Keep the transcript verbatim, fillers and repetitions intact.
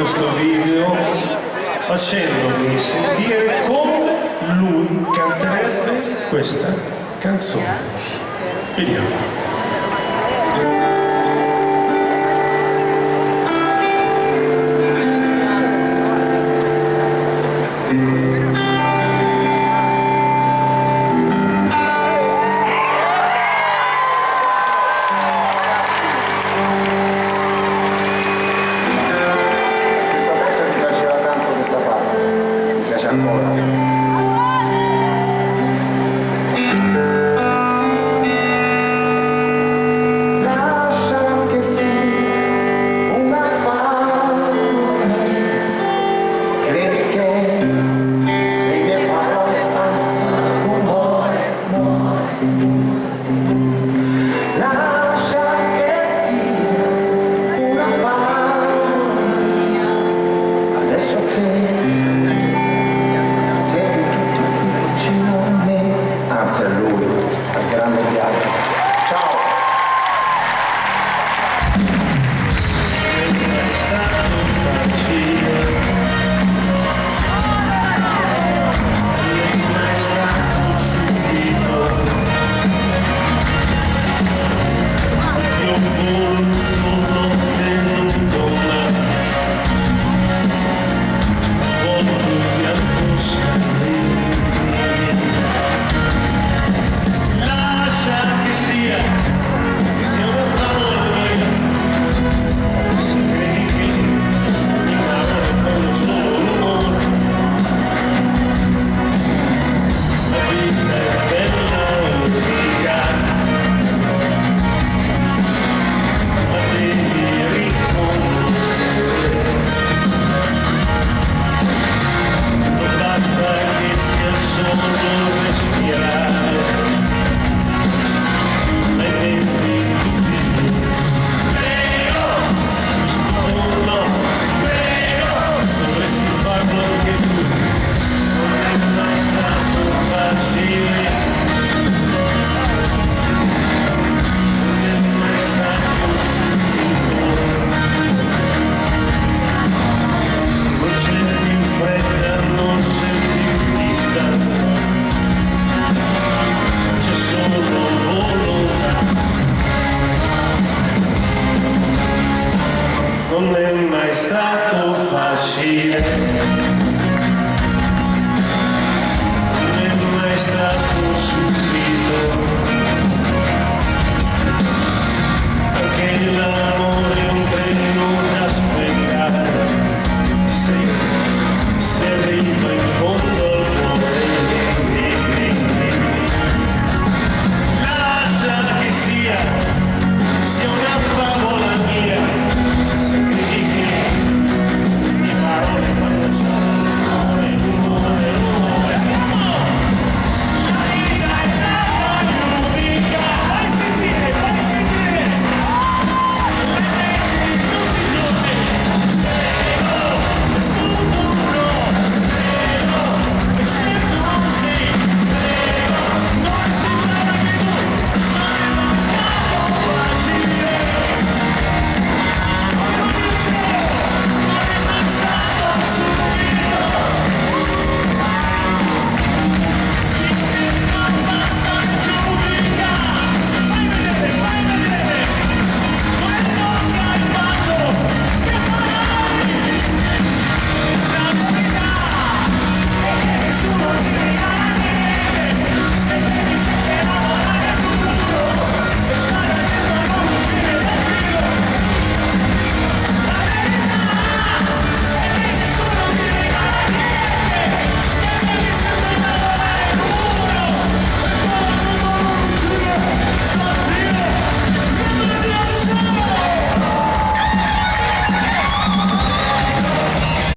questo video facendomi sentire come lui canterebbe questa canzone. Vediamo. Questa pezza mi piaceva tanto, questa parte. Mi piace ancora. Lascia che sia un affare, se credi che le mie parole fanno rumore, rumore. Lascia che sia una fantasia. Adesso che sei tu qui vicino a me, anzi a lui, al grande Biagio. Ciao. Non è mai stato facile, non è mai stato